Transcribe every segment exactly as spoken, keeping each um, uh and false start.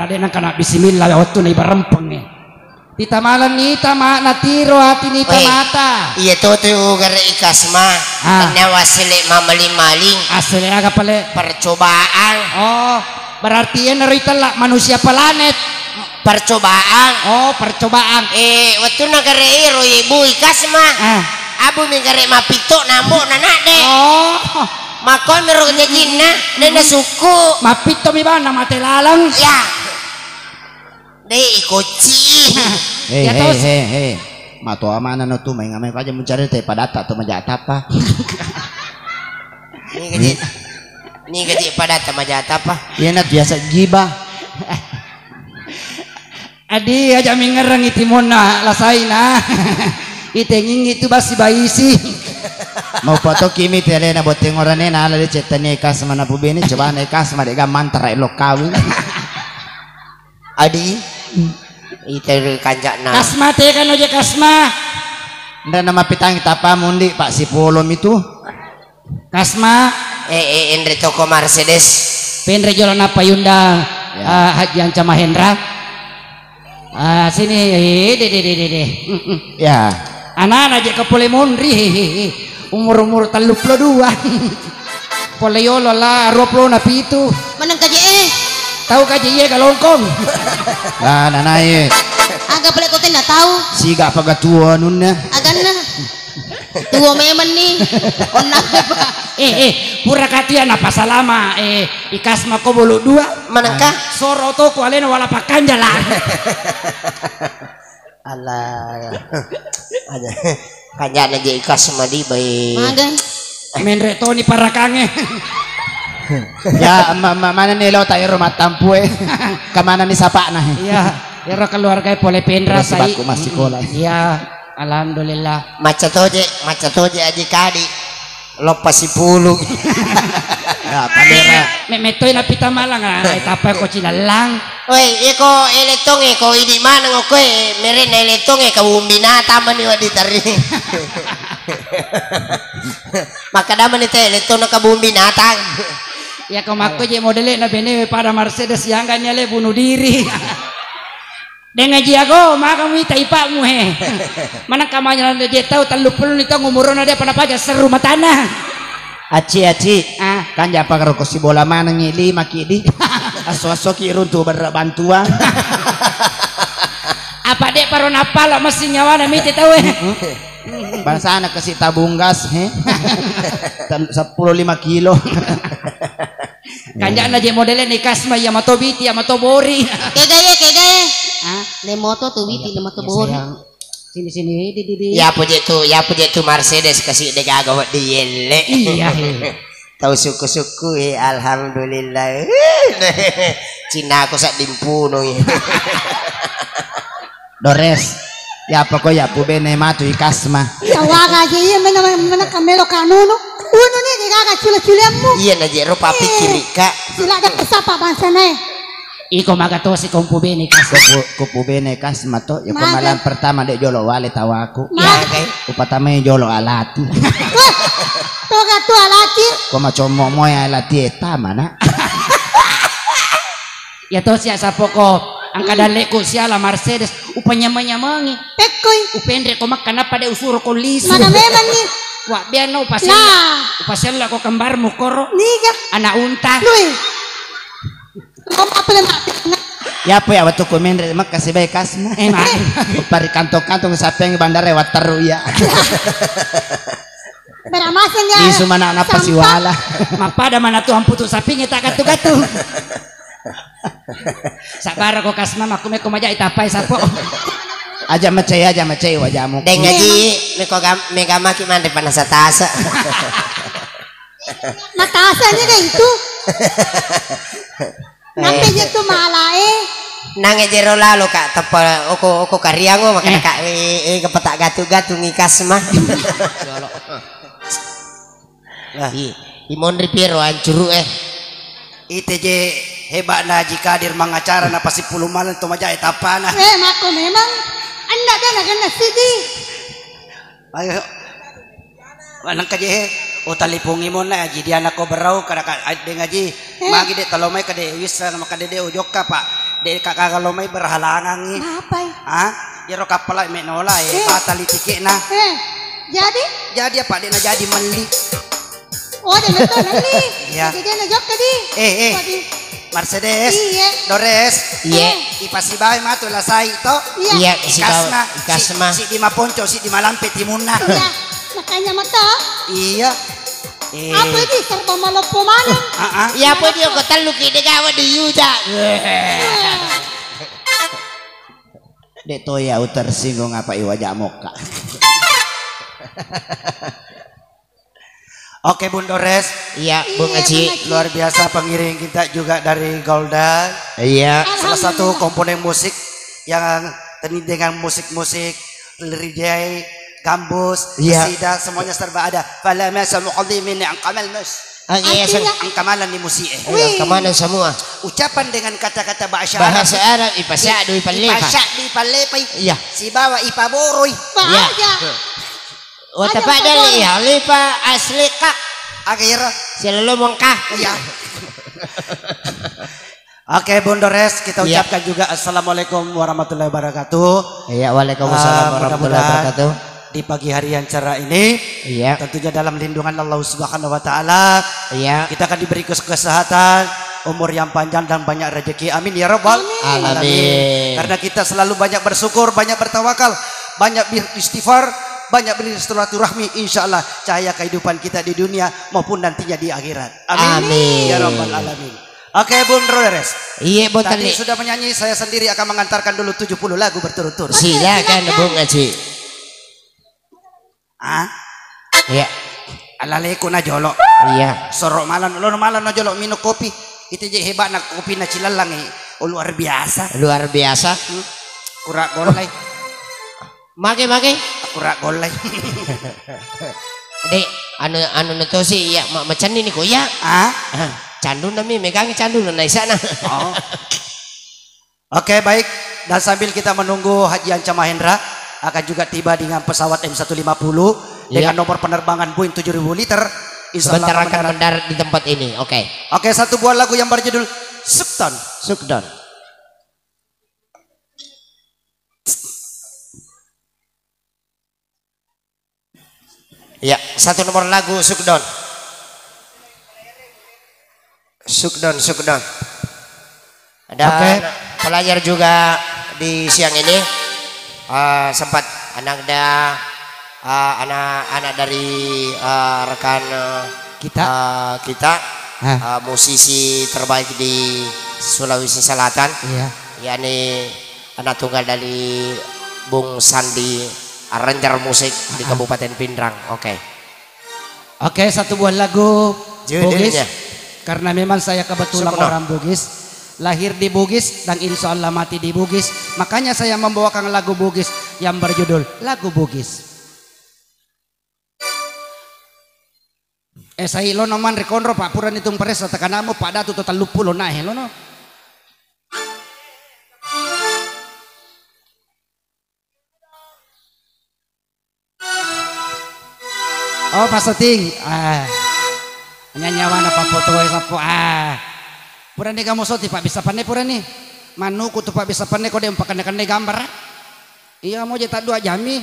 Dé' nangkana bismillah wettunna ibarempeng é. Tita malang nita ma-, natiro ati nita Wé, mata. Iya to tu gare' i Kasma. Ah. Tennia wassele mamaling-maling. Assele aga pale? Percobaan. Oh, berarti iyanaro itella manusia planet. Percobaan. Oh, percobaan. Eh, wettunna gare' iro ibu i Kasma. Ah. Abu mi gare' mappitto nambo na nadde. Oh. Makko miro jajinna, dé' nasukku. Mappitto mi bang, na mate laleng. Ya. Dé' ikocci. Hei, Ya, hei, tos. Hei, hei. Matoa manenno tu, maéngnga mé aja muncari té padatta to maja' tappa. Ni gaji. Ni gaji padatta maja' tappa. Iyana biasa gibah. Adi aja mingerang itimonna lasaina. Itengingi tu basi baisi. Mau foto kimi telena botting orane na ala de cettani Kasma na pubene coba na Kasma de gammang tara elo kawing. Adi, ita kanja'na. Kasma, tega no je Kasma. Nda nama pitang tapa mundi Pak Sipolo mitu. Kasma. Eh, eh, enre toko Mercedes. Penre jolo napa yunda. Ya. Ah, Haji Anca Mahendra. Ah, sini, eh, de, de, de, de, de. Mm, mm. Ya. Anana je ka pole monri, he, he, he. Umur-umur telluppulo dua. Pole yolo la, ruappulo na pitu. Maneng kaje, eh. Tau kaje iye galongkong. Lah, nanae. Aga pole ko tenna tau. Siga pagatua nunna. Aganna. Tuo memang ni. Onna apa? Eh, eh, pura katia napa salama, eh, i Kasma ko bolu dua. Manengka? Soro to ku alena wala pakanja la. Allah. Aja. Kanjana je i Kasma di bai. Magai. Menre toni parakange. Ya, ma-, ma-, mana ni lo ta ero mattampue. Kamana ni sapakna? Iya, ero keluarga pole penra. Terus sai. Bapakku masih sekolah. Iya, alhamdulillah. Macca toje, macca toje aji kadi. Loppa sipulung. Ya, kamera. Me-, mettoi napita malang, ah, tappa ko cilallang. Woi, iko eletong e, ko idi maneng ko e, merena eletong e, kebun binatang mani wa ditari. Makkeda mani te eletong na kebun binatang. Ya ko makko je modele na bene pada Mercedes yang gak nyale bunuh diri. Deng aji ago, maka muita ipakmu he. Maneng kamanya je tau telluppulo ni tau umurona dia pada paja seru matana. Aci, aci. Ah. Kan japa karo ko sibola maneng i lima ki di. Asso-asso ki runtu berra bantuan. Apa dek paro napala mesti nyawana mite tau eh. Bangsana kasi tabung gas he. Ten-, sepuluh lima kilo. Kanjana je modele ni Kasma iya mato biti, iya mato bori. Kegaye, kegaye. Ah? Le moto tu biti, le moto bori. Sini, sini, di, di, di. Ya puje tu, ya puje tu Mercedes kasi de gaga wa di yelle. Iya, iya. Tau suku-suku, eh, alhamdulillah. Cina aku sak dimpuno, eh. Dores. Ya poko ya pubene matu i Kasma. Ya waga je iya mena, mena kamelo kanunu. Unu ni de gaga cule-culemmu. Iya na je rupa pikirika. Sila da sapa bangsa nae. Iko maga tosi ko mpubene Kasma. Ko pu-, ko pubene Kasma to, ya ko malam pertama de jolo wale tawaku. Maga. Upatamai jolo alati. Wah, toga tu alati. Ko macommo moe alati eta mana? Ya to sia sapoko angka dalleku siala Mercedes upanyamang-nyamangi. Pekkoi. Upenre ko makka nappa de usuro ko lisu. Mana memang ni? Wa bianna upasella. Lah. Upasella ko kembarmu koro. Niga. Anak unta. Lui. Lo apa le mak? Ya apa ya waktu ku menre Mekka sibawa Kasma. Eh, mak. Upari kantong-kantong sappeng bandara watteru ya. Beramaseng ya. Isu mana napa siwala. Mappada mana tu amputu sapinge tak katu-katu. Sabar ko Kasma makku meko maja itapai sapo. Aja macai, aja macai wajamu. Deng aji meko gam-, mega maki manre panasa tasa. Matasa ni deh itu. Nampe je tu malae. Nang ejero lalo kak tepa oko, oko kariango makana kak eh, eh, kepeta gatu-gatu ngikas mah. Nah, i, i monri piero ancuru eh. Ite je hebatna Haji Kadir mangacara na pasipulu maleng to majae tapana. Eh, mako memang anda dana kena sidi. Ayo. Manengka je he, utalipungi monna Aji Diana ko berau kada ka, deng Aji. Eh. Magi de talo mai kade wissa na makade de ujokka pak. Dek, kagalo mai berhalangangngi. Napai? Ah, iyaro kappala me nola e, eh, batali tiketna. Eh, jadi? Jadi apa dek na jadi melli? Oh, dek na melli. Iya. Jadi dia na jokka di. Eh, eh. Mercedes. Iya. Dores. Iya. Ipasibawa matu lasai to. Iya. Iya, ikasna. Ikasna. Si, si di maponco, si di malampe timunna. Iya. Makanya mata. Iya. Eh. Apa ini serba maloppo maneng? Ah, ah. Iya, apa dia kok tellu ki dek gawa di yuja. Dek toya utersinggung apa iwaja mokka. Oke, Bung Dores. Iya, Bung Aji. Luar biasa pengiring kita juga dari Golda. Iya. Salah satu komponen musik yang teni dengan musik-musik Lirijai, gambus, iya, kasida, semuanya serba ada. Fala masa muqaddimin angkamal mas. Ah, iya, artinya, angkamalan di musik, eh. Wih. Angkamalan semua. Ucapan dengan kata-kata bahasa Arab. Bahasa Arab, ipasadu, ipalepa. Ipasadu, ipalepa. Iya. Sibawa ipaboroi. Iya. Bahaya. Watapadal iya, lepa asli kak. Akhir. Selalu mengkah. Iya. Oke, Bung Dores, kita ucapkan juga assalamualaikum warahmatullahi wabarakatuh. Iya, waalaikumsalam warahmatullahi wabarakatuh. Di pagi hari yang cerah ini, iya, tentunya dalam lindungan Allah Subhanahu wa Ta'ala, iya, kita akan diberi kes-, kesehatan, umur yang panjang, dan banyak rezeki. Amin ya Rabbal Alamin. Karena kita selalu banyak bersyukur, banyak bertawakal, banyak beristighfar, banyak bersilaturahmi. Insya Allah, cahaya kehidupan kita di dunia maupun nantinya di akhirat. Amin. Amin. Ya Rabbal Alamin. Oke, Bung Dores. Iya, Bung. Tadi sudah menyanyi, saya sendiri akan mengantarkan dulu tujuh puluh lagu berturut-turut. Silakan, Bung Aji. Ah? Iya. Alaleku na jolo. Iya. Soro malam, lo malam na jolo minum kopi. Itu je hebatna kopi na cilalang, eh. Oh, luar biasa. Luar biasa. Hmm. Kura gollai. Mage, mage. Aku rak gollai. Dek, anu, anu natosi iya, ma-, macenni ni ko iya. Ah? Ah, candu nami megangi candu na naisana. Oh. Oke, baik. Dan sambil kita menunggu Haji Anca Mahendra akan juga tiba dengan pesawat M satu lima puluh dengan nomor penerbangan Boeing tujuh ribu liter. Insya Allah sebentar akan mendarat di tempat ini. Oke. Oke, satu buah lagu yang berjudul Sukdon. Sukdon. Ya, satu nomor lagu Sukdon. Sukdon, Sukdon. Ada pelajar juga di siang ini, eh, sempat anaknya, eh, anak-anak dari, eh, rekan, eh, kita, eh, kita, eh, musisi terbaik di Sulawesi Selatan, yakni anak tunggal dari Bung Sandi, arranger musik di Kabupaten Pinrang. Oke. Oke, satu buah lagu Bugis. Karena memang saya kebetulan orang Bugis, lahir di Bugis dan insya Allah mati di Bugis. Makanya saya membawakan lagu Bugis yang berjudul Lagu Bugis. Eh, sai lono manre konro, Pak, purani tung paressa takanamu, Pak Datu to telluppulo nahe lono. Oh, Pak Soting. Ah. Nyanyawana Pak Foto sappo. Ah. Purani kamu soti Pak bisa panne purani. Manuku tu Pak bisa panne ko de' umpakanne-kanne gambar. Iya, mau je' taddua jammi.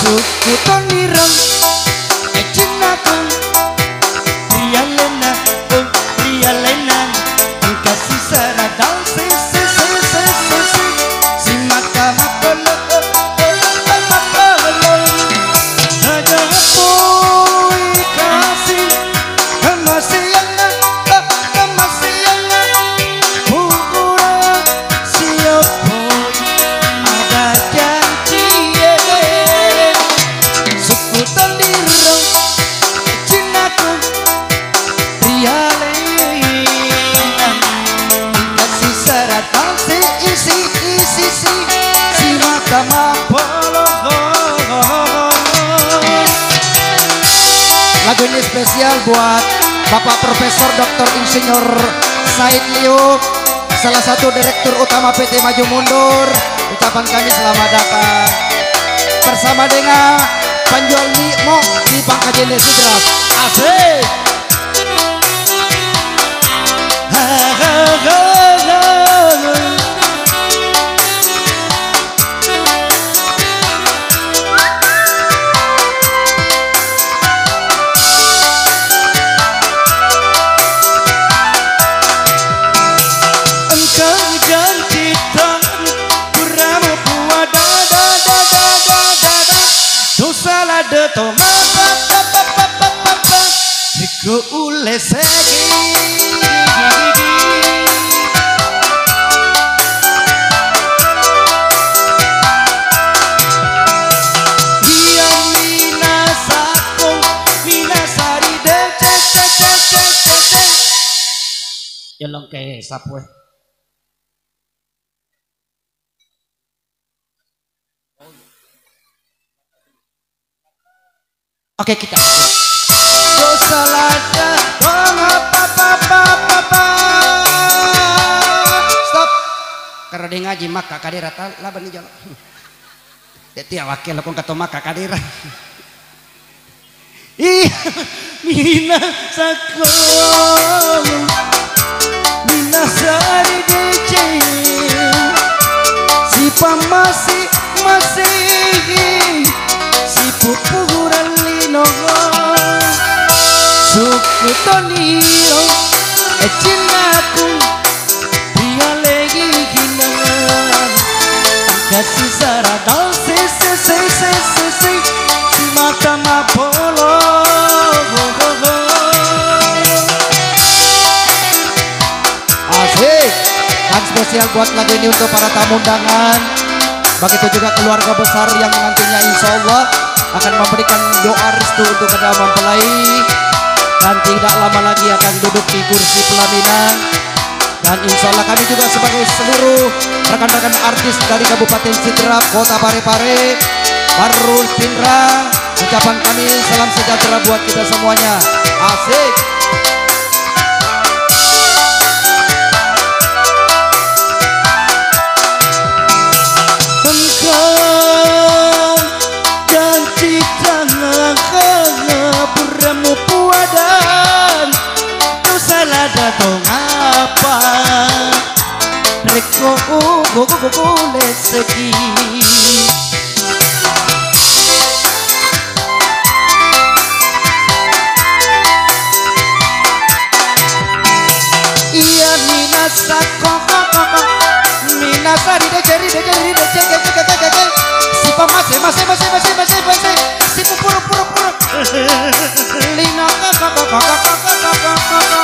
Sukku tonireng, eh, cinnaku, rialenna, eh, rialenna, engka sisara daun se, se, se, se, Spesial buat Bapak Profesor Doktor Insinyur Said Liu, salah satu Direktur Utama P T Maju Mundur. Ucapan kami selamat datang. Bersama dengan penjual mie mok di Pangkajene Sidrap. Asik. Engka janci tang puramu puada da da da da da da da. Dosa lada to mapa pa pa pa pa pa pa. Riko ulesegi. Iya minasako, minasari de ce ce ce ce ce ce. Yolong ke sapue. Oke, kita. Dosa lada, dosa pa, pa, pa, pa, pa. Stop. Karena dia ngaji maka kadera ta-, laban ni jolo. Jadi awake lo kong kato maka kadera. Iya, minasako, minasari deceng, sipamasi-masigi, sipupuguran lino, suku toniro, e cinnaku. Rialegi hinnangan, kasi sarada, si, si, si, si, si, si, si mata mapolo. Asik. Dan spesial buat lagu ini untuk para tamu undangan. Begitu juga keluarga besar yang nantinya insya Allah akan memberikan doa restu untuk kedua mempelai dan tidak lama lagi akan duduk di kursi pelaminan. Dan insya Allah kami juga sebagai seluruh rekan-rekan artis dari Kabupaten Sidrap, Kota Parepare, Barru Pinrang, ucapan kami salam sejahtera buat kita semuanya. Asik. Engka janci tangan pura mupuadan. Dosa lada tong apa? Rekko ugo go go go leseki. Iya minasa kok kok kok kok. Minasa ride jeri de jeri de jeri de jeri de jeri. Sipa mase mase mase mase mase mase. Sipu puru puru puru. Lino kaka kaka kaka kaka kaka.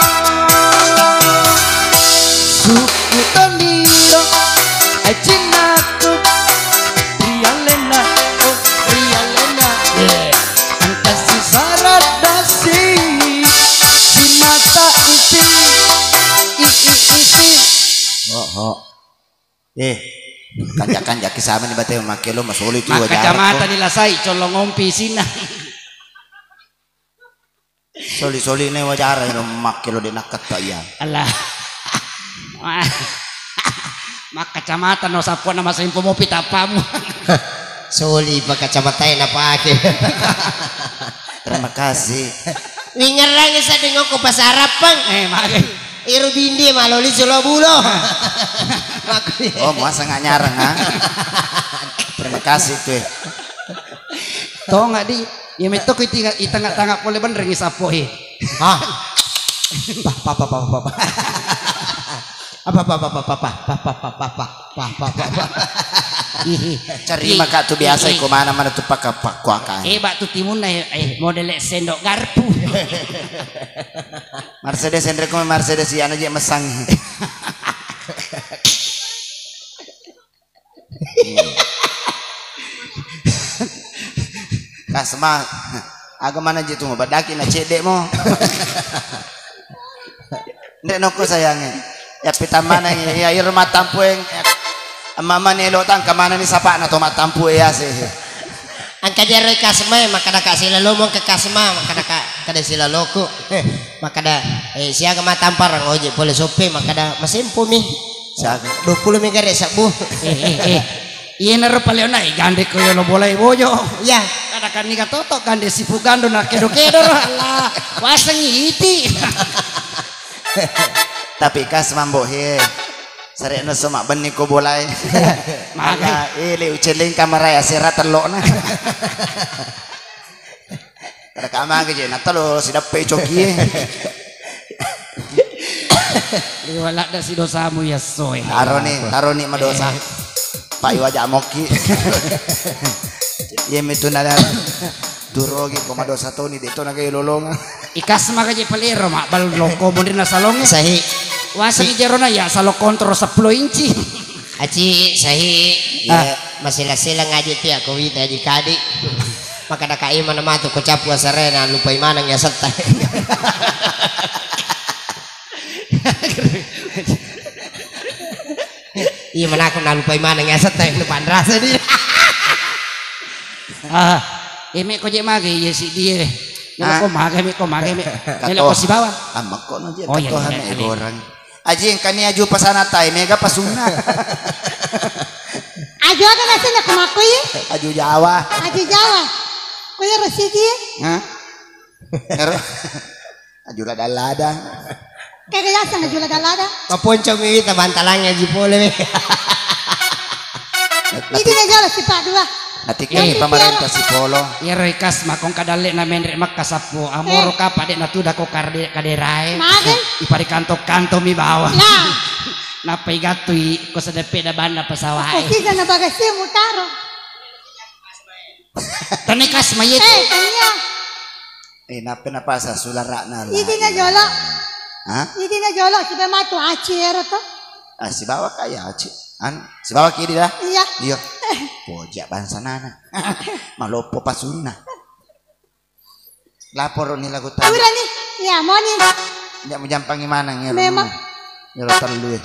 Suku toniro, ai cinnaku. Rialena, oh, rialena. Engka sisara dasi. Simata isi. I, i, isi. Oh, oh. Eh, kanja-kanja kisama ni bateo makkelo masoli tu. Makkacamata ni lasai, collong ompi sina. Soli-soli ne wajara iro makkelo de nakketta iya. Allah. Makkacamata no sapuanna masempo mopi tappamu. Soli pa kacamatae napake. Terima kasih. Wingerrangi sedding okko pasarappang. Eh, mage. Iro bindi maloli solo bulo. Makku. Oh, muasa nggak nyarang, ha? Terima kasih, tuh. Tonga di, iya metto ko iti, itanga-tanga pole benrengi sappo e. Hah? Pa, pa, pa, pa, pa, pa. Apa, pa, pa, pa, pa. Ih, Carima ih, ka tu biasa ih, iko mana-mana tu paka pakkuaka. Eh, bak tu timunna, eh, eh, model sendok garpu. Mercedes, enreko Mercedes, iya na je mesang. Kasma, aga mana je tu, badaki na cedde mo. Ndek nokko sayange. Ya pitamana ya, ya iro matampueng. Mama ni elo tang kemana ni sapa na to matampu ya sih. Angka jero kasma, maka daka sila lomo ke kasma, maka daka. Kada silaloku. Makkada, eh, siaga matamparang ojek pole soppe, makkada masempomi. Siaga? Dua puluh mi gare sabbu. Eh, eh, eh. Iyanaro paleona, eh, gandekko yolo bolae bojo. Iya. Kada kanniga toto gande sipu gando na kedo-kedo ro. Allah, wasengngi iti. Tapi kas mambo he. Sarekna so mabbenni ko bolae. Magai. Allah, eh, le uceleng kamarae asera tellokna. Kada kamage je, natalo sidappe cokie. Liwa ladda sidosamu yassoe. Taroni, taroni madosa. Eh. Pai waja mokki. Iye mitu nada turogi ko madosa toni de to naga lolonga. Ikas maga je palero mabbal loko monri na salonge. Sahi. Waseng jerona ya salon kontrol sepuluh inci. Aci, sahi, ah, ya, masela-sela ngaji tia ko wita di kadi. Maka daka imana matu ko capu asarena lupai maneng ya setta. Iya manako na lupai maneng ya setta, lupa rasa di. Ah, eme ko je mage iya si die. Ah. Ko mage me, ko mage me. Melo ko sibawa. Amakko no je. Oh iya, iya, iya. Goreng. Aji, engkani aju pasana tai, mega pasunna. Aju aga nasena ko makko ye? Aju Jawa. Aju Jawa. Ko ye resiki ye? Hah? Ero. Aju lada-lada. Kega yaseng aju lada-lada. Maponcong mi wita bantalangnge aju pole we. Idi na jolo sipa dua. Natiki pamarenta sipolo. Iyaro ikas makong kadalle na menre makka sappo. Amoro kapa de natuda ko karde kaderae. Mage. Iparikanto-kanto mi bawang. Nah. Nappa igattui ko sedeppe da banna pasawae. Ko sisa na bagasi mutaro. Tane kas mayet. Eh, tania. Eh, nappa napasa sulara'na la. Idi na jolo. Hah? Idi na jolo, siba matu aci ero to. Ah, sibawa kaya aci. An, sibawa kidi dah. Iya. Iya. Pojak bangsa nana. Maloppo pasunna. Laporo ni lagu tadi. Awira ni. Iya, moni. Nyak mujampangi maneng ya. Memang. Ya lo terlalu ya.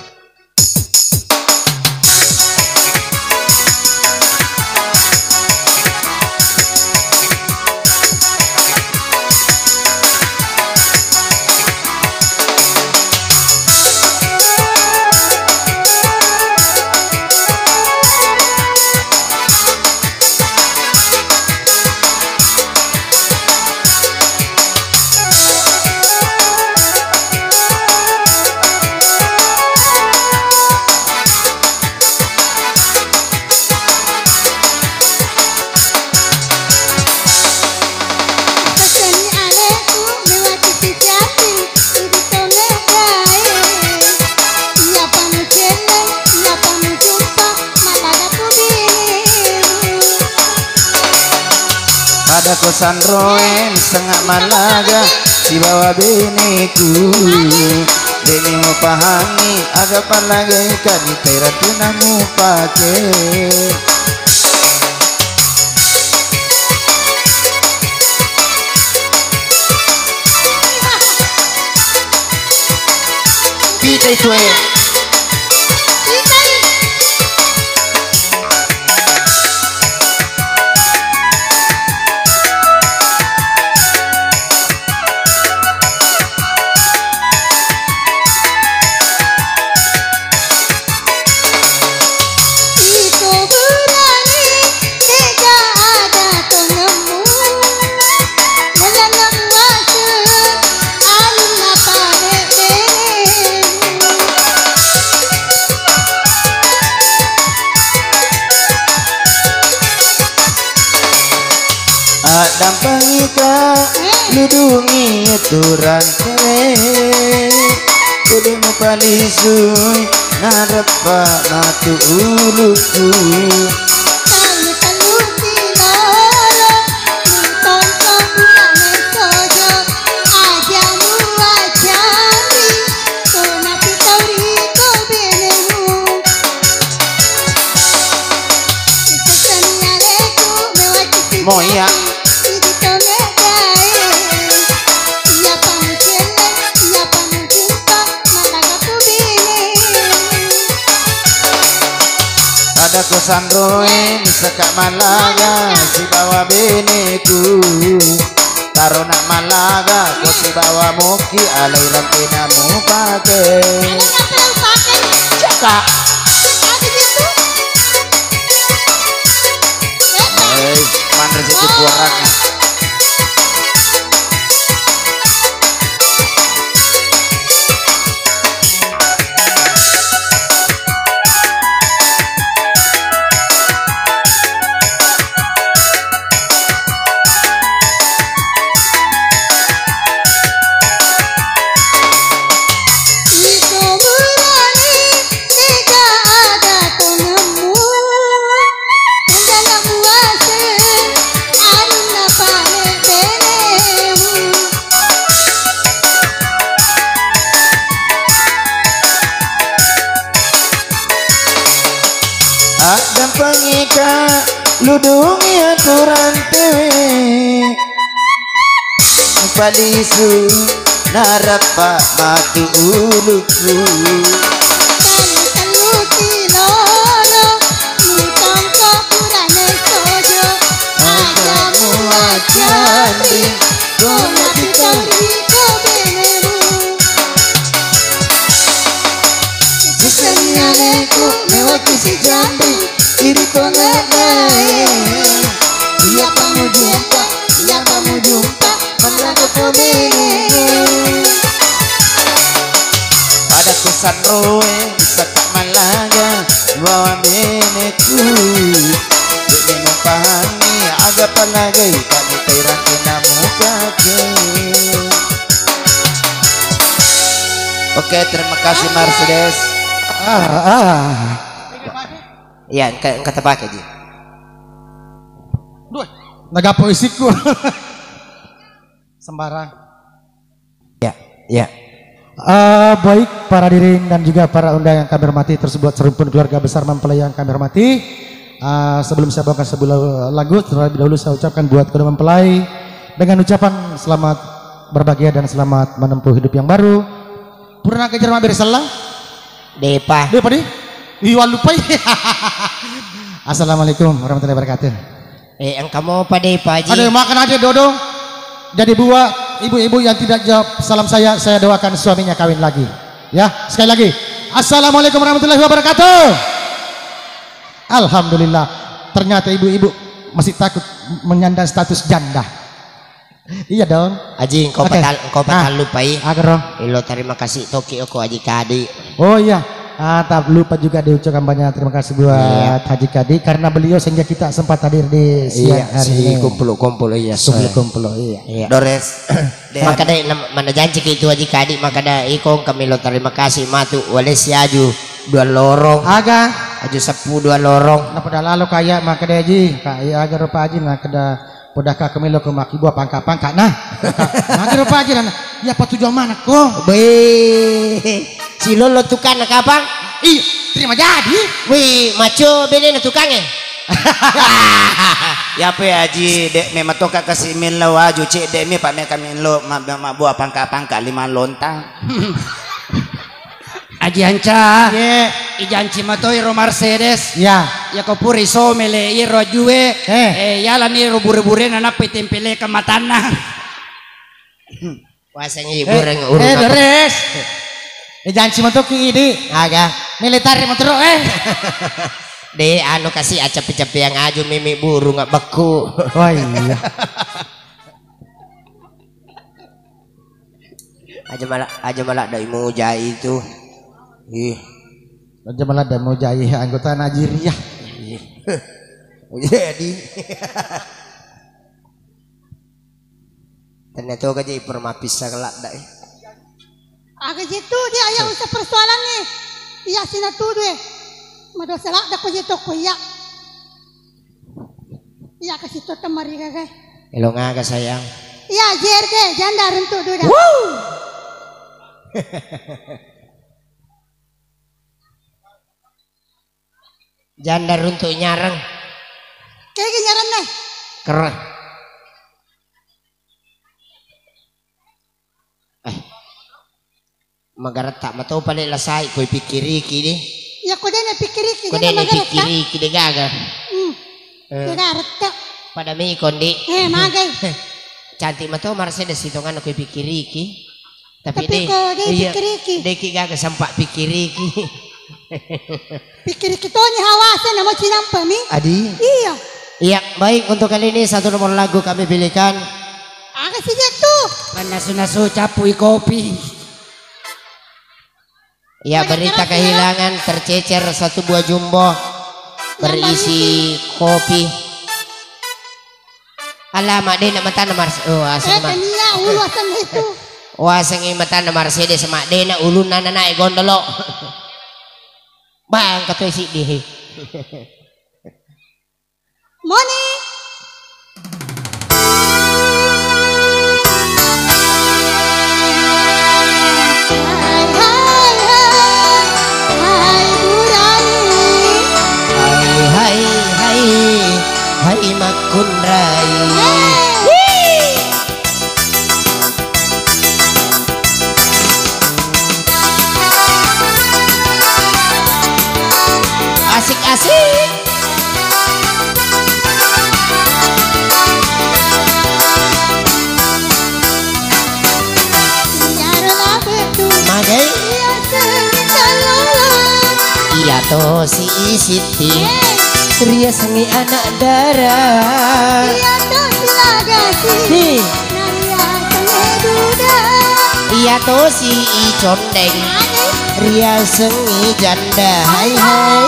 Pada ko sanroe, misengngaq mallaga sibawa beneku. De'ni mupahangngi aga pallagaika, nitaira tuna mupake. Pitai tue. Iko burani, tega ada tongemmu. Melengeng waseng, alunna pare bene. Addampengika, ludungi turang tewe, kudu mupalisui, nareppa matu uluku. Tallu-tallu tiloro, mutontong buane sojo, aja muwajari, tona pitau riko benemu. Mo iya. Ada ko sanroe, misaka malaga sibawa beneku. Tarona malaga, ko sibawa moki, alai rampina mupake. Cekka. Hei, manre siki puarang. Iko burane, tega ada tongemmu, tega muase, arunna pale benemu. Addampengika ludungi aturan tewe. Palisu narappa matu uluku. Tellu-tellu kilolo mutongko purane sojo. Aja muajanri, ko mati tauri ko benemu. Siseni aleku mewaki si jambi, iri pengadae. Iya pamujumpa, iya pamujumpa, malaga ko bene. Pada kusanroe, bisa tak malaga, bawa beneku. Jadi mupahami, aga palagai, kami terang kena mupake. Oke, terima kasih Mercedes. Ah, ah. Iya, engka, engka tepake ji. Duh, nagapo isikku. Sembarang. Ya, ya. Eh, baik para hadirin dan juga para undangan yang kami hormati, terus buat serumpun keluarga besar mempelai yang kami hormati. Eh, sebelum saya bawakan sebuah lagu, terlebih dahulu saya ucapkan buat kedua mempelai dengan ucapan selamat berbahagia dan selamat menempuh hidup yang baru. Purana kejar mabbere sellang? Depa. Depa di? Iya, lupai. Assalamualaikum warahmatullahi wabarakatuh. Eh, engka mopa depa, Ji? Ada makan aja dodong. Jadi buat ibu-ibu yang tidak jawab salam saya, saya doakan suaminya kawin lagi. Ya, sekali lagi. Assalamualaikum warahmatullahi wabarakatuh. Alhamdulillah. Ternyata ibu-ibu masih takut menyandang status janda. Iya dong. Aji, engkau Oke. patal-, engkau Ah. patallupai. Agaro. Ilo terima kasih toki oko Aji Kadi. Oh iya. Ah, tak lupa juga diucapkan banyak terima kasih buat Iya. Haji Kadi karena beliau sehingga kita sempat hadir di siang Iya, hari si ini. kumpul-kumpul, iya, Kumpul-kumpul, iya. Iya. Dores. Maka dai, nam-, mana janci ki itu Haji Kadi, maka dai, iko kami lo terima kasih matu, wale si aju dua lorong. Aga. Aju seppu dua lorong. Napa dah lalo kaya maka dai, Ji? Kaya aga rupa Haji, maka dah Podaka kami lo ke maki buah pangka-pangka nah. Magi rupa aja nah. Ya apa tujuan mana ko? Be, si lolo tukang kapang? Ih, terima jadi. Wih, maco bene na tukang eh. Ya apa ya Ji, dek memang toka kasih melo aju cek dek me pak me kami lo ma, ma, ma buah pangka-pangka lima lontang. Aji Anca, Ye. Ijanci matoi ro Mercedes. Ya. Ya ko puri somele iro ajue. Eh. Eh, yalani ro bure-burena nappa tempeleka matanna. Wasengi Eh, bureng eh, urung apa? Dores. Ijanci matoki idi. Aga. Militari motoro eh. De anu kasih acapi-capi yang aju mimi burung bekku. Oh iya. Aja malah, aja malah dai mujai itu. Ih. Aja malah dai mujai anggota Najeriah. Ih. Jadi. Ternyata oga je permapis sakeladda eh. Aga je tu dia ayah usah persoalan nih. Iya sina tudu eh. Madosa ladda ko je toko iya. Iya kasi to temari gaga. Elo ngaga sayang. Iya J R D janda runtuk duda. Janda runtuk nyarang. Kegi nyarang nih. Kerah. Eh. Magaretta mato pale lasai koi pikkiriki de. Ya ko dena pikkiriki Ko dena dena magaretta. Pikkiriki de gaga. Hmm. Eh. Magaretta. Pada mi kondi. Eh magai. Cantik mato Mercedes itu kan aku pikiriki. Tapi, tapi deh, ko dia iya, pikiriki. Deki gaga sempat pikiriki. Pikiriki toni hawasa namo cinampa mi. Adi. Iya. Iya, baik, untuk kali ini satu nomor lagu kami pilihkan. Aga sih tu? Manasu-nasu capui kopi. Ya, berita kehilangan, tercecer satu buah jumbo berisi kopi. Alamak, dena matana Mars-, oh, aseng ma-, tania ulu aseng itu. Oh, aseng i matana Mercedes, mak dena ulunna nana e gondolo. Bang, katoi siddi. Moni. Hai, hai, hai, hai, hai, hai, makkunrai. Asik-asik. Magai? Iya tosi Sitti. Riasengngi anak dara. Iya tosi Lagasi. Hi. Nariasengngi duda. Iya tosi Condeng. Magai? Riasengngi janda. Hai, hai.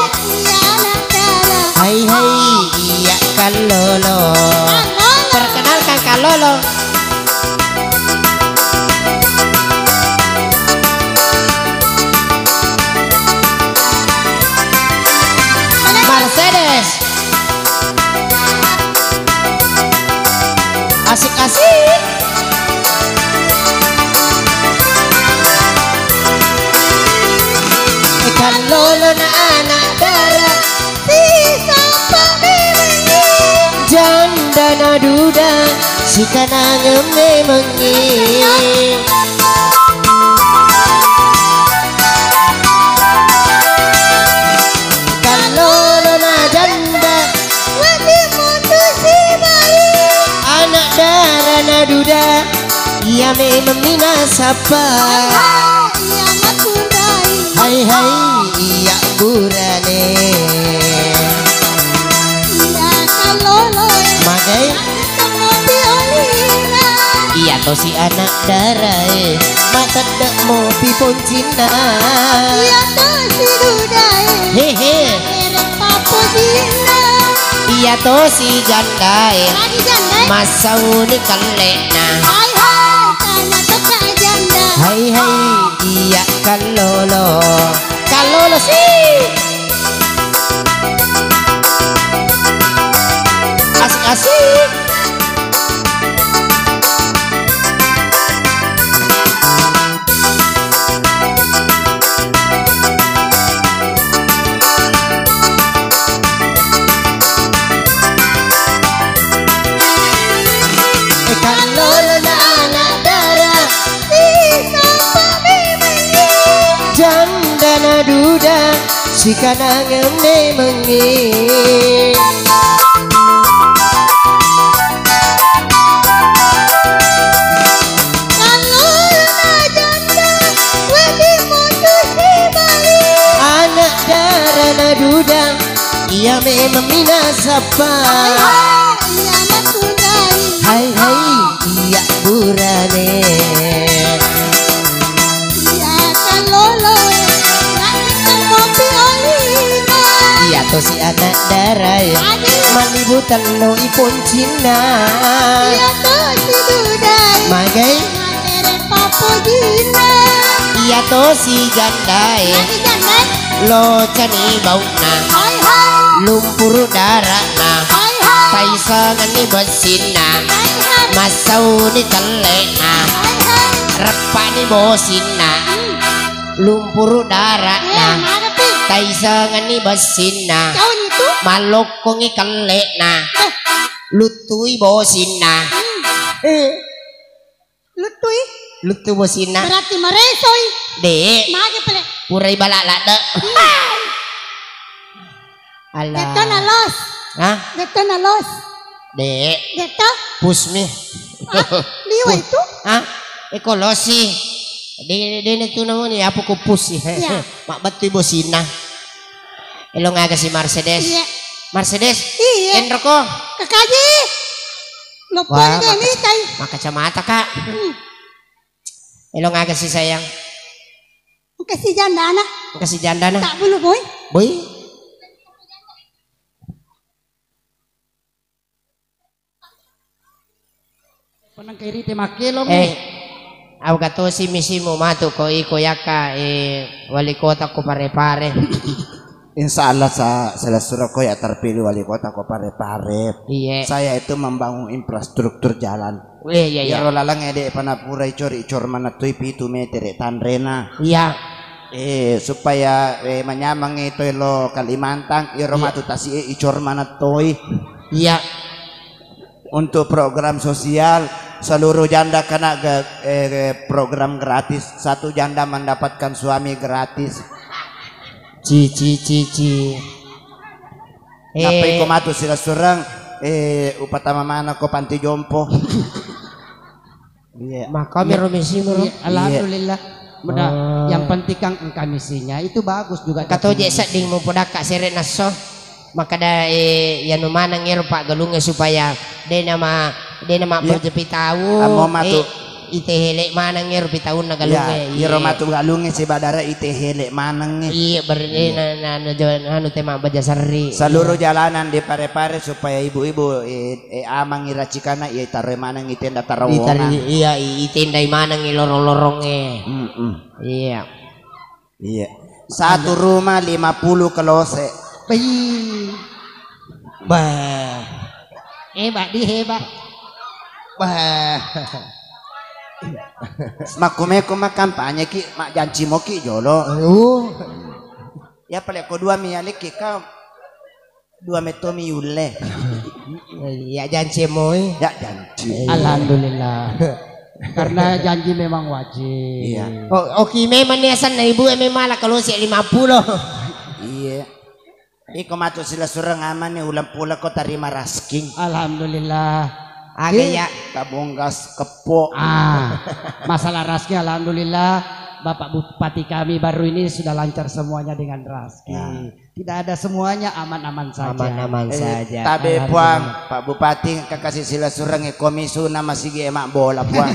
Hai, hai, iya Kallolo. Perkenalkan Kallolo. Mercedes. Asik-asik. Kallolo na anak dara. Janda na duda, sikanangeng memengngi. Kallolo na janda. Anak dara na duda, iya memeng mi nasappa. Hai hai, iya makkunrai. Hai hai, iya burane. Iya Kallolo. Magai? Matedde mopi olina. Iya tosi anak dara e. Matedde mopi poncinna. Iya tosi duda e. Hehe. Papojinna. Iya tosi janda e. Lagi janda e. Massauni kelle'na. Hai hai, tania tokka janda. Hai hai, iya Kallolo. Kallolo si. Asik-asik. Kallolo na anak dara, janda na duda, sikanangeng memengngi. Anak dara na duda, iya memeng mi nasappa. Hai hai, iya makkunrai. Hai hai, iya burane. Iya Kallolo, lagi mopi olina. Iya tosi anak dara e. Adi. Mallibu telloi poncinna. Iya tosi duda e. Magai? Matedde papojinna. Iya tosi janda e. Lagi janda e. Locani bau'na. Hai hai. Lumpuru dara'na. Hai hai. Taisengenni bessinna. Hai hai. Massauni kelle'na. Hai hai. Reppani bosinna. Hmm. Lumpuru dara'na. Eh, mana pi? Taisengenni bessinna. Jauh itu. Mallokkongi kelle'na. Eh. Luttui bosinna. Hmm. Eh. Luttui? Luttu bosinna. Berarti maresoi. De'. Magi pale. Purai bala ladde. Hmm. Alah. Detto na los. Hah? Detto na los. De'. Detto? Pusmi. Liwa itu? Ah, eko losi. De de tu namanya apa kupus sih. Iya. Mak betul bosinna. Elo ngaga si Mercedes. Iya. Mercedes. Iya. Enroko. Kakaji. Lupa. Wah, ini maka, mitai. Maka kacamata kak. Hmm. Elo ngaga si sayang. Kasih janda anak. Kasih janda anak. Tak bulu boy. Boy. Penang kairi te makkelo mi. Eh, au gatosi misimu matu ko iko yakka, eh, wali kota ko Pare-Pare. Insya Allah sa selesuro ko ya terpilih wali kota ko Pare-Pare. Iya. Saya itu membangun infrastruktur jalan. Iya, iya, iya. Iyaro laleng ede panapurai cori cor manattui pitu metere tanrena. Iya. Eh, supaya, eh, manyameng itu lo Kalimantan, iyaro matu tasi e icor manattoi. Iya. Untuk program sosial, seluruh janda kena ge- eh, program gratis. Satu janda mendapatkan suami gratis. Ci, ci, ci, ci. Nappa iko matu silessureng, eh, upatama maneng ko panti jompo. Iya. Maka mero misi mero. Iya, alhamdulillah. Mudah. Oh. Yang penting kan engka misinya itu bagus juga. Kato je sedding mu podakka sere nasso. Makkeda, eh, yanu maneng ero paggalungnge supaya de nama, de nama berjepi tahu. Amo matu. Eh, ite hele maneng ero pitaunna galungnge. Iya, iro matu galungnge sebadara ite hele maneng. Iya, berarti na, na, na, na, anu tema baja serri. Seluruh jalanan di Pare-Pare supaya ibu-ibu, eh, eh, amang iracikanna, iya, taroi maneng i tenda tarawongan. Itari-, iya, i-, itendai maneng i lorong-lorongnge. Mm-mm. Iya. Iya. Satu rumah lima puluh kelose. Bih. Bah. Hebat di hebat. Bah. Makkumeko makkampanye ki, makjanci moki jolo. Oh. Ya pale ko dua mi aliki kau. Dua metto mi yulle. Ya janci moi. Ya janci. Alhamdulillah. Karena janji memang wajib. Iya. Oh, oke, memang niasan na ibu e memang lah kalau si lima puluh. Iya. Iko matu silessureng amane ulang pula ko tarima rasking. Alhamdulillah. Aga ya. Tabonggas kepo. Ah, masalah rasking alhamdulillah Bapak Bupati kami baru ini sudah lancar semuanya dengan rasking. Ya. Tidak ada semuanya aman-aman saja. Aman-aman saja. Tabe puang, Pak Bupati kakasi silessureng e komisu na masigi e mabbola puang.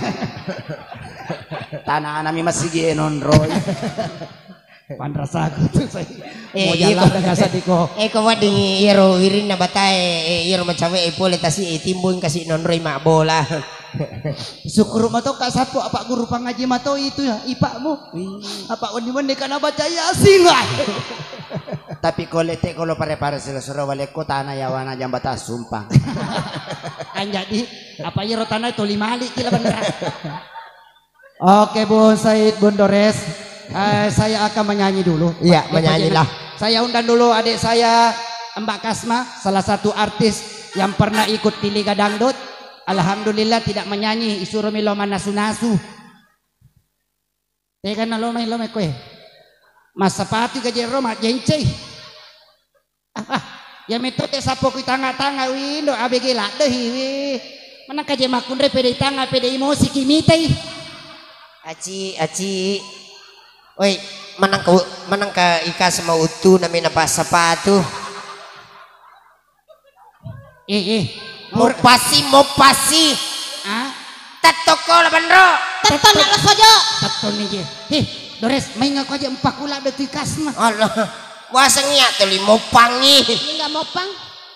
Tanah nami masigi e nonroi. Panrasaku tu saya. Eh, mau jalan dengan sadiko. Eh, ko wedding iyaro wirinna batae, eh, iyaro macawe e pole tasi e timbung kasi nonroi mabbola. Sukkuru mato ka sappo apa guru pangaji mato itu ya ipakmu. Apa wenni-wenni kana baca Yasin. Tapi ko lete ko lo Pare-Pare silessureng wale ko tanah yawana jambatan sumpang. Anjadi apa iyaro tanah toli mali kila bener. Oke, Bung Said, Bung Dores. Eh, saya akan menyanyi dulu. Iya, menyanyilah. Saya undang dulu adik saya, Mbak Kasma, salah satu artis yang pernah ikut di Liga Dangdut. Alhamdulillah tidak menyanyi, isuro mi lo mannasu-nasu. Tega na lo mai lo mai koe. Massapatu ga jero majjencei. Ah, ah, ya metto te sappo ku tanga-tanga windo A B G laddehi wi. Manang kaje makkunre pede tanga pede emosi ki mitai. Aci, aci. Oi, manang ka, manang ka ikas mau utu namina pas sapatu. Eh, eh. Mopasi, mopasi. Ah? Tettokko la benro. Tetton na lo sojo. Tetton ni je. Heh, Dores, mainga ko aja empakula de tu ikasna. Allah. Waseng iya tuli mopangi. Enggak mopang.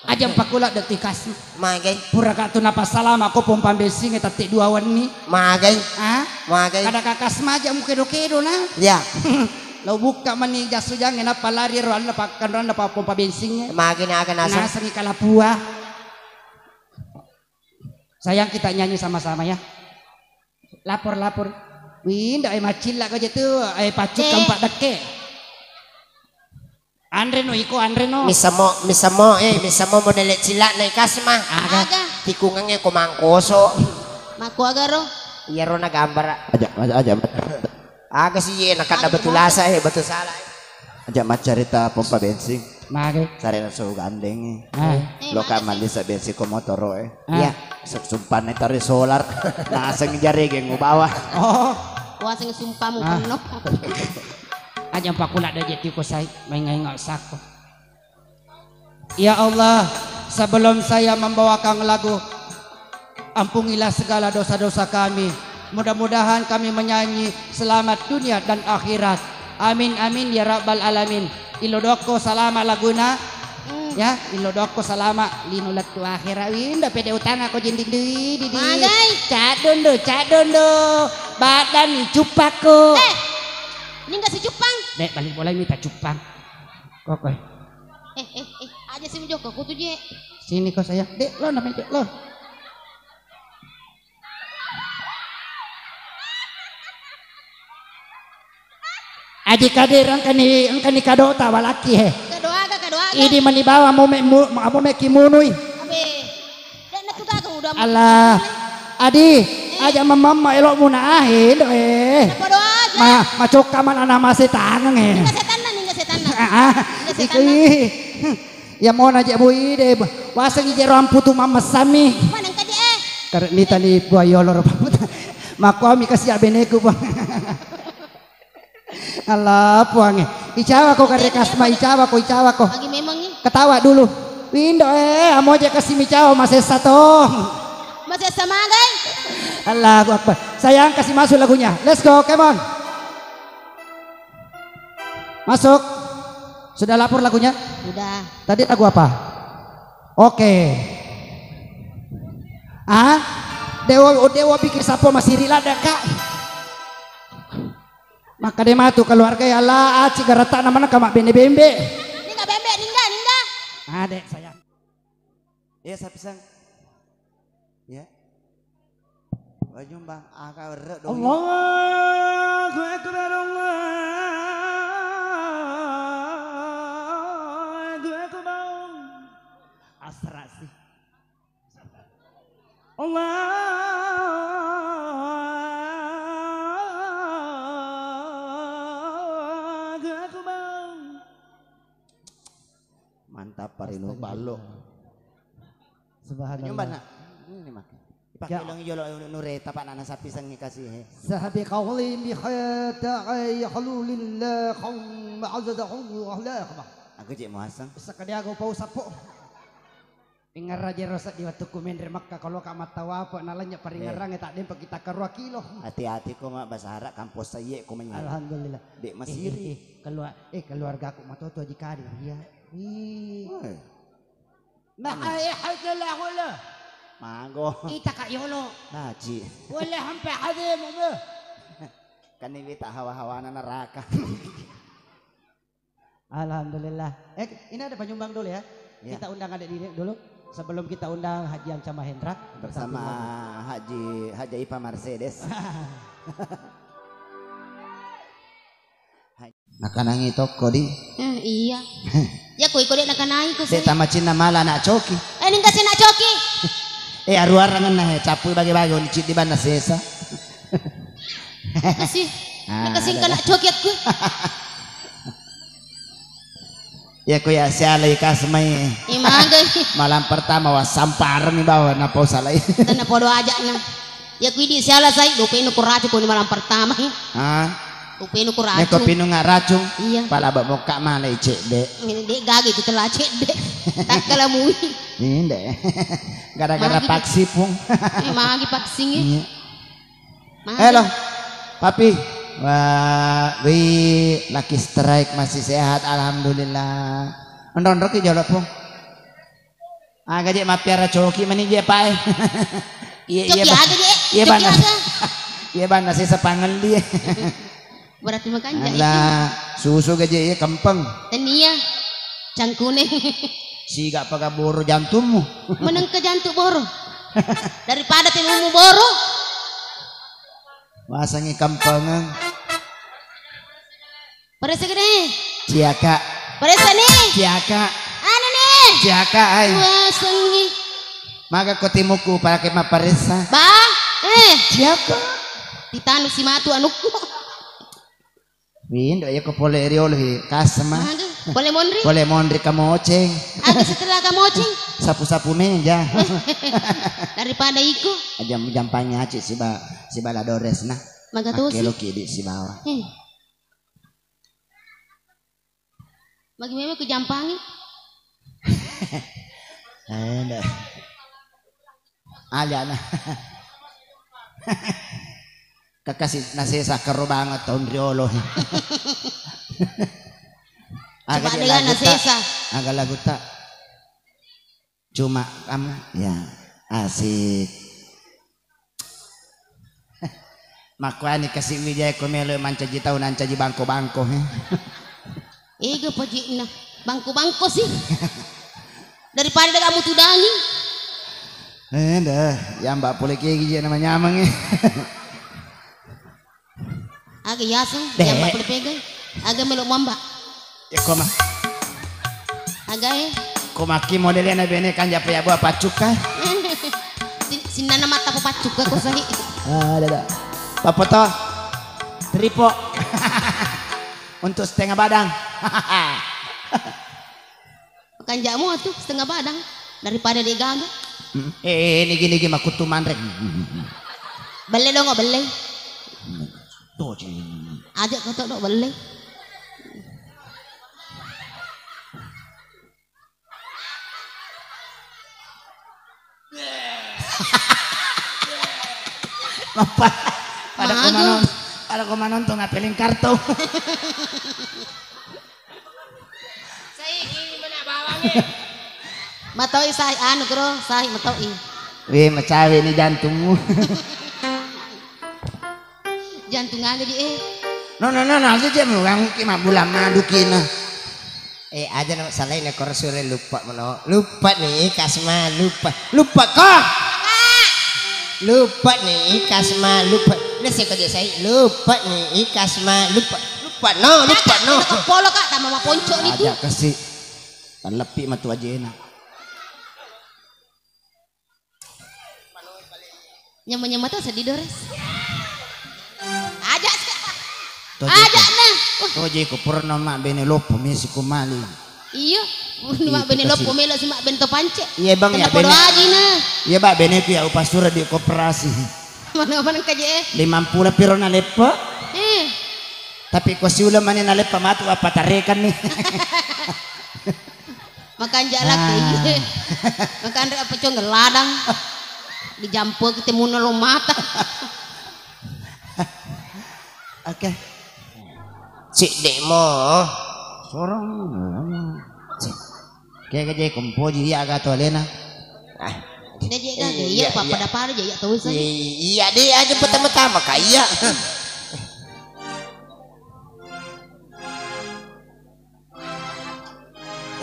Aja empakula de tu ikasna. Magai. Pura ka tu napasalama ko pompa bensinge tatti dua wenni. Magai. Ah? Magai. Kada kakas maja mu kedo-kedo na. Ya. Lo bukka mani jasu jange nappa lari ro anna pakkanranna pa pompa bensinge. Magai na aga naseng. Nasengi kalapua. Sayang, kita nyanyi sama-sama ya. Lapor, lapor. Wih, ndak, eh, macilla kau jatuh, eh, pacuk kampak deke. Anre no, iko anre no. Misamo, misamo, eh, misamo model cilla na ikas mah. Aga. Aga. Tikungange ko mangkoso. Mako aga ro. Iya ro na gambar. Aja, aja, aja. Aga sih, iya, nakanda batu lasa, eh, batu salah. Aja maccarita pompa bensin. Mage. Sarena so gandeng, eh. Ah. Lo ka malisa bensin ko motoro, eh. Ah. Iya. Su-, sumpanna tare solar. Naseng jaregeng ubawa. Oh. Waseng sumpamu Ah. Kenno. Aja pakula de' je tiko sai, mainga-inga sako. Ya Allah, sebelum saya membawakan lagu, ampunilah segala dosa-dosa kami. Mudah-mudahan kami menyanyi selamat dunia dan akhirat. Amin, amin, ya rabbal alamin. Ilodokko salama laguna. Hmm. Ya, ilodokko salama lino lettu akhira. Winda pede utanga ko jending dui, didi. Magai. Cadondo, cadondo. Badan ni cupako. Eh, ini enggak si cupang. Dek, balik bola ini tak cupang. Kok, eh. Eh, eh, eh, aja sini Joko, kutu je. Sini kau sayang. Dek, lo namanya Dek, lo. Aji kadir engkani, engkani kadota walaki he. Kadoaga, kadoaga. Idi mani bawa mome mu-, mome kimunui. Abe. Dek, nakutaga udah. Allah. Adi, eh. Aja mamamma elokmu na ahe, do, eh. Podo aja. Ma, macokka man ana mase taneng, eh. Ningga setanna, ningga setanna. Ah, ah. Ningga setanna. Iki. Ya mona je bui de. Waseng je roang putu mamma sami. Mana engka je, eh? Kare nita ni buaya loro pamuta. Makuami kasi abeneku, Bang. Allah, Puangnge. Icawa ko kare kasma, icawa ko, icawa ko. Lagi memang nih. Ketawa dulu. Windo, eh, amoje kasi micawa masessa tong. Masessa magai. Allahu Akbar. Sayang, kasih masuk lagunya. Let's go, come on. Masuk. Sudah lapor lagunya? Sudah. Tadi lagu apa? Oke. Ah? Dewa, Dewa bikin sapo masiri lada, Kak. Makkeda matu keluarga, ya Allah, aci garatakna maneng ka mabbene bembe. Ningga bembe, ningga, ningga. Adek sayang. Iya, sapisang. Ya. Wajum bang, aga werre doi. Allahu Akbar, Allahu Akbar. Asra sih. Allahu Akbar. Mantap, Parino. Astaga. Ballo. Subhanallah. Nyoba nak. Ini mak. Pakai ulang jolo nureta, Pak, nana sapi sengi kasih, he. Sahabi qauli bi khata ay khalulillah qawm azzahu Allah. Aku cek muaseng. Sekali aku pau sapo. Pingarraje rosa di wattukku menre Makkah, kalau ka mattawafa nalanya paringarrange tak dempa kita karua kilo. Hati-hati ko ma bahasa Arab kampus saya ko menyi. Alhamdulillah. Dek masiri. Eh, eh, eh, keluar, eh, keluargaku matoto aji kadir. Iya. Ih. Woi. Nah, eh, hajalah wala. Mago. Ita ka yolo. Naji. Wala hampa hade mo. Kan ini tak hawa-hawana neraka. Alhamdulillah. Eh, ini ada penyumbang dulu ya. Ya. Kita undang adik Dini dulu. Sebelum kita undang Haji Anca Mahendra. Bersama Haji, Haji Ipa Mercedes. Nakanangi tokko di. Eh, iya. Ya, koi kode nakanangi ko. Dek tamacinna mala anak coki. Eh, ningka sih anak coki. Eh, aruarangenna he, capui bage-bage, oni ciddi banna sesa. Kasih. Ah, kasih ada. Anak coki aku. Ya, ku ya sialai kasmai. Imagai. Malam pertama wa sampareng bawa napa usalai. Tena podo aja na. Ya, ku idi siala sai, dopenu ku racung ko ni malam pertama. Ah. Dopenu ku racung. Neko pinu ngaracung. Iya. Pala ba mokka malai cedde. Ini dek gage itu telah cedde. Takkala mui. Ini dek. Gara-gara paksi pung. Eh, magi paksi. Iya. Halo, Papi. Wah, wi, laki strike masih sehat, alhamdulillah. Onro-onro ki jolo pung. Aga je mappiara coki mani je pae. Iya, iya. Coki aga je. Iya, coki bana. Aga. Iya, bana sesa pangelli. Berarti makanja. Alah, susu gaje iya kempeng. Tenia. Cangkune. Siga paga boro jantummu. Menengke jantung boro. Daripada timumu boro. Wasangi kempengeng. Paressa gede. Ciaka. Paressa ni. Ciaka. Anu ni. Ciaka ai. Wasangi. Maga ko timuku pake maparessa. Ba. Eh. Ciaka. Ditanu si matu anukku. Windo ya ko pole riolo hi kasma. Maga. Pole monri? Pole monri kamoceng. Aga setelah kamoceng? Sapu-sapu meja. Daripada iko. Jam-, jampangi aci siba-, sibala Dores na. Maga tosi. Akkeloki di sibawa. Eh. Magi memang ku jampangi. Eh, nda. Aja na. Kakasi nasesa karo banget tahun riolo. Coba aga dia dengan lagu ta? Nasesa. Aga lagu ta? Cuma kamu, ya, asik. Makkuani kasi wijai ko melo mancaji tau nancaji bangko-bangko, he. Ega pojikna bangko-bangko sih. Daripada de' kamu tudangi. Eh, dah, ya mbak pole kegi je nama nyameng, eh. Aga yaseng, de'. Yamba pole pegai. Aga melo mamba. Ya, koma. Aga, eh. Komaki modelnya na bene kan japa ya buah pacuk, eh. Sin-, sinnana mata po pacuk ko sahi. Ah, ada, ada. Papoto. Tripo. Untuk setengah badang. Makanja'mu atuh setengah badang daripada de' gaga. Mm. Eh, eh, nigi-nigi makuttu manre. Belle dong, belle. Toji. Aja' ko to' do' belle. Mappa-, pada ko manon-, pada ko manonton apeling kartu. Sai, ini mana bawangnya? Matoi sai, anu, kro, sai matoi. Weh, macawe ni jantungmu. Jantung aga di, eh. No, no, no, no, aja je murang ki mabbulang madu kina. Eh, aja na salai na koro sure lupa meno. Lupa ni kasma, lupa. Lupa ko. Lupa ni kasma, lupa. Nasi ko je sai lupa ni kasma, lupa. Lupa no, lupa no. Polo ka, tama maponco ni tu. Aja kasi. Tallepi matu ajena. Nyameng-nyameng to seddi Dores. Aja' se-, aja' na. Toje ko purno mak bene loppo mesi ko mali. Iyo, purno mak bene loppo melo si mak bene to pance. Iya bang, ya bene. Iya bang, bene ku ya upasura di koperasi. Mana-mana kaje, eh. Limampulo piro na leppo? Eh. Tapi ko siula mani na leppa matu apa tarekan nih. Makanja' laki. Ah. Makanre apa cong ladang. Dijampo kita muna lo mata. Oke. Cik dek mo. Sorong. Cik. Kayak aja kompoji iya gato alena. Ah. Iya, iya, iya, iya, pada-pada aja iya tahu saya. Iya, iya, dek aja pertama-tama kak iya.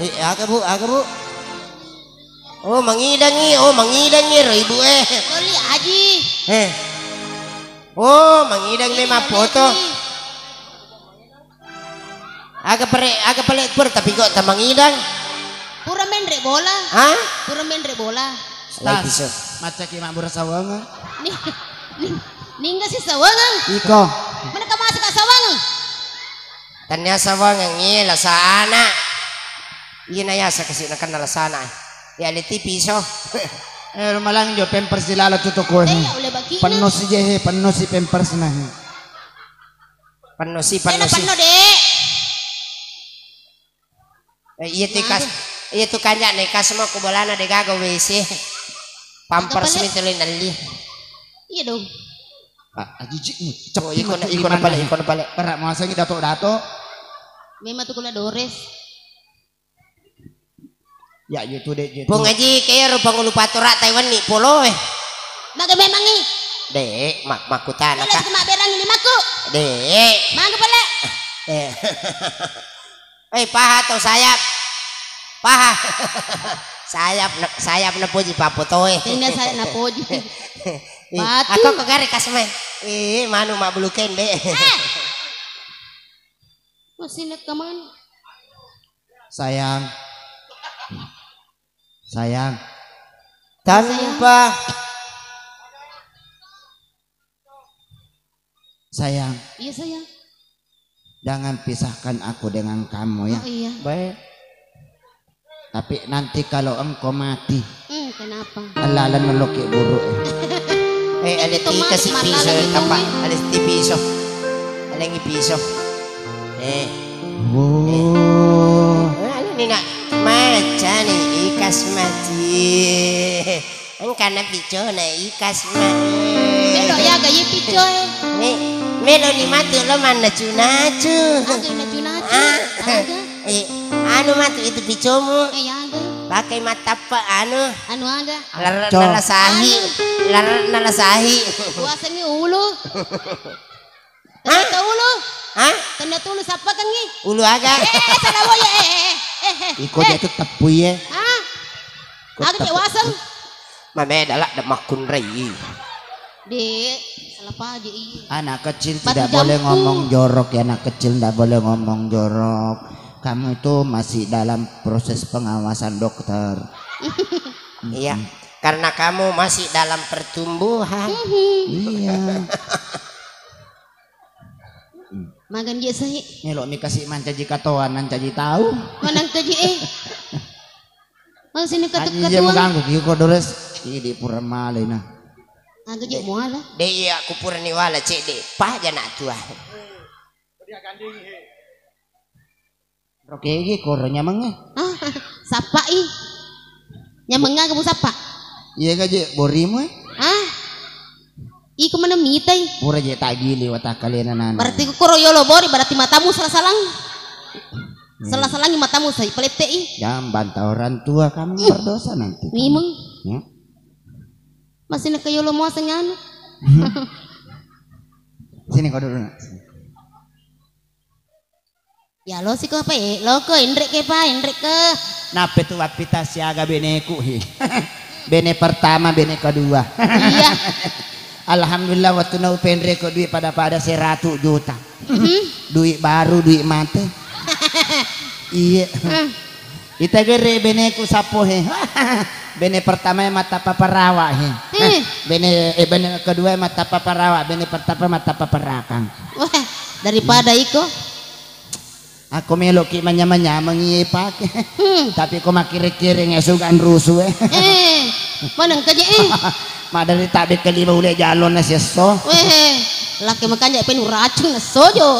Eh, aga, Bu? Aga, Bu? Oh, mangidangi. Oh, mangidangi ro Ibu, eh. Loli, Aji. Eh. Oh, mangidangi memang foto. Aga pare, aga pale pur tapi kok tamangidang. Pura menre bola. Hah? Pura menre bola. Lagi so. Macaki mabbura sawangeng. Ni, ni, ningga si sawangeng. Iko. Mana ka masuk ka sawangeng? Tania sawangeng, iya, lasana. Iya, na yasa kasi nakenna lasana. Ya, le tipi so. Eh, rumalang jo pampers di lala tu toko. Eh, ya, uleh baki. Penno si je he, penno si pampers na he. Penno si, penno si. Penno, Dek. Eh, iya tu kas, iya tu kanja ne kas mo ku bolana de gaga W C. Pampers mi tuli nalli. Iya dong. Ah, ajijik ni. Oh, iko na, iko na pale, iko na pale. Berak masangi dato-dato. Memang tu kula Dores. Ya, iya tu dek, iya tu. Pung Aji, kero pangulu patora Taiwan ni polo eh. Maga memang i. Dek, mak, makkutana ka. Maga berang ini maku. Dek. Maga pale. Eh. Eh, paha to sayap. Paha. Sayap na, sayap na poji papotoe. Tenda sayap na poji. Ih, batu. Aku kok gare kasme. Eh, manu mak bulu kende. Eh. Masih nak kemana? Sayang. Sayang. Tanpa. Sayang. Iya, sayang. Jangan pisahkan aku dengan kamu ya. Oh, iya. Baik. Tapi nanti kalau engkau mati, hmm, kenapa? Allalenno loki buruk. Eh, ada itu tika mati, si piso, mallalang itu, apa? Ada si piso. Ada yang piso. Eh. Oh. Eh, ini nak maca nih ikas mati. Engkana picona ikas ma. Melo yaga ye picoe. Me, melo ni matu lo mannacu-nacu. Aga nacu-nacu. Ah. Aga. Eh, anu matu itu picomu. Eh, yaga. Pakai matappa anu. Anu aga. Lar-, nala sahi. Anu. Lar-, nala sahi. Puasangi ulu. Hah? Tennatu ulu. Hah? Tennatu ulu, sappakengngi. Ulu aga? Eh, eh, eh, salah boya, eh, eh, eh, eh, eh. Iko eh. Dia tetep puye. Hah? Aga cek waseng. Mame dalak de makkunrai. Dek, salah paje iya. Anak kecil batu tidak boleh jampung. Ngomong jorok ya, anak kecil tidak boleh ngomong jorok. Kamu itu masih dalam proses pengawasan dokter. Iya, karena kamu masih dalam pertumbuhan. Iya. Magan je sai. Melo mi kasi mancaji katoan, mancaji tau. Manang kaji eh. Mang sini katu-, anjing je katuang. Mengganggu ki ko dores. Ini di pura malai nah. Aga je muala. De iya ku pura ni wala cek de. Paja nak tua. Rokegi koro nyameng e. Ah, sappa i. Nyameng aga bu sappa? Iya ga je borimu e. Ah. Iko mana mitai? Pura je tagili watakkalena nana. Berarti ku koro yolo bori berarti matamu salah-salang. Hmm. Salah-salangi matamu sai palette i. Jangan bantah orang tua, kamu berdosa nanti. Mimeng. Ya. Masih nak yolo muaseng anu. Sini kau dulu nak. Ya lo siko apa eh? Loko enrek ke pa, enrek ke. Nappe tu wappita siaga beneku hi. Bene pertama, bene kedua. Iya. Alhamdulillah, waktu na upenre ko duit pada-pada seratu juta. Mhm. Duit baru, duit mate. Iya. Hmm. Ita gere beneku sapo he. Bene pertama e mata paparawa he. Hmm. Bene, eh, bene kedua e mata paparawa, bene pertama mata paparakang. Wah, daripada iko. Ako meloki manyameng-nyameng iye pake. Hmm. Tapi ko makiring-kiring e sugan rusu e. Eh, maneng kaje eh. Madari tabe kelima ule jalon na sesso. Weh, laki makanja penu racun na sojo.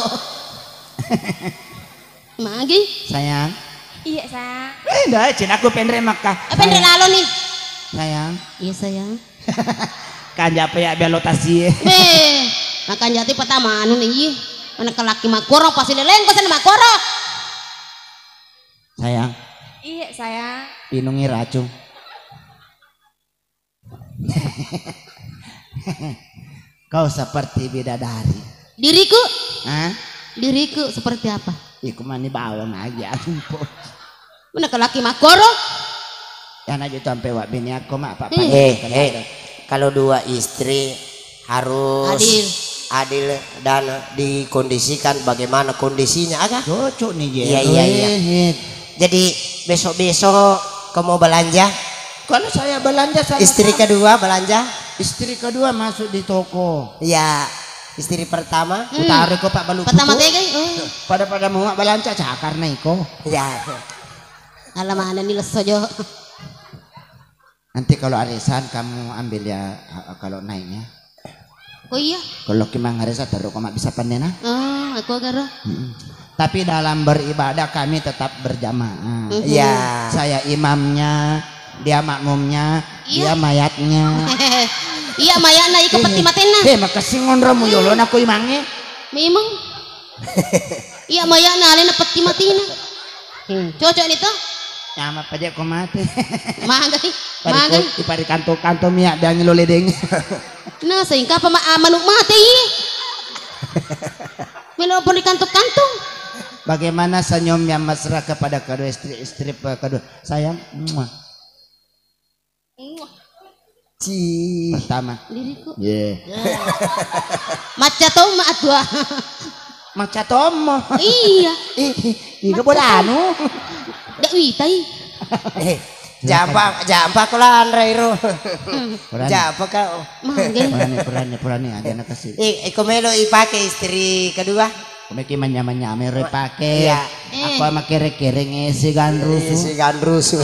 Magi? Sayang. Iya, sayang. Eh, nda, cina aku penre makka. Eh, penre lalo nih. Sayang. Iya, sayang. Kanja apa ya belo tasie. Weh, makanja ti patama anu nih. Mana kelaki makoro pasti leleng kosan makoro. Sayang. Iya, sayang. Pinungi racun. Kau seperti bidadari. Diriku? Hah? Diriku seperti apa? Iku mani bawang aja. Mana kelaki makoro? Yana aja tu ampe wak bini aku mak apa. Hmm. Eh, eh, kalau dua istri harus adil, adil dan dikondisikan bagaimana kondisinya, aga? Cocok nih, Jer. Iya, iya, iya. Eh, eh. Jadi besok-besok kau mau belanja? Kalau saya belanja sama istri kedua belanja? Istri kedua masuk di toko. Iya. Istri pertama? Hmm. Utara ko pak balu. Pertama tega? Oh. Pada-pada mau belanja cakar nih ko. Iya. Ala mana nih lesso jo. Nanti kalau arisan kamu ambil ya, ha-, kalau naiknya. Oh iya. Kalau kimang arisan terus kamu bisa panena. Oh, aku agaro. Mm-mm. Tapi dalam beribadah kami tetap berjamaah. Mhm. Iya. Saya imamnya, dia makmumnya, iya, dia mayatnya. Iya, mayatna iko. Eh, peti matena. Eh, makasih ngonromu yolo nako imange. Memang. Iya, mayana alena petti matina. Hmm, cocok ni to? Nyama paja ko mate. Magai, magai. Ipari kanto-kanto mia dangi lo ledeng. Nah, sehingga apa ma-, ah, manuk mate iye. Melo pun di kanto-kanto. Bagaimana senyum yang mesra kepada kedua istri, istri kedua? Sayang, muah. Ci. Pertama. Diriku. Ye. Macca tomma atua. Macca tommo. Iya. Ih, ih, ih, bolanu. Dek witai. Eh, jampa, jampa ko lanra iro. Hmm. Jampa kau. Mangge. Purane, purane, purane, aja na kasi. Eh, iko melo ipake istri kedua. Meki manyama-nyama ro pake. Iya. Aku ama kere-kere ngesi ganrusu. Isi ganrusu.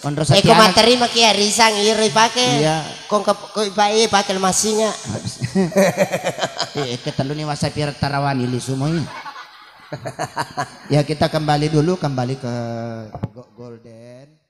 Onro Eko sapiana. Materi maki arisan iro ipake. Iya. Kong ke, ko ipa-, ipake lemasinga. Eh, ke telu ni wasa pira tarawani lisu moi. Ya, kita kembali dulu, kembali ke Go-, Golden.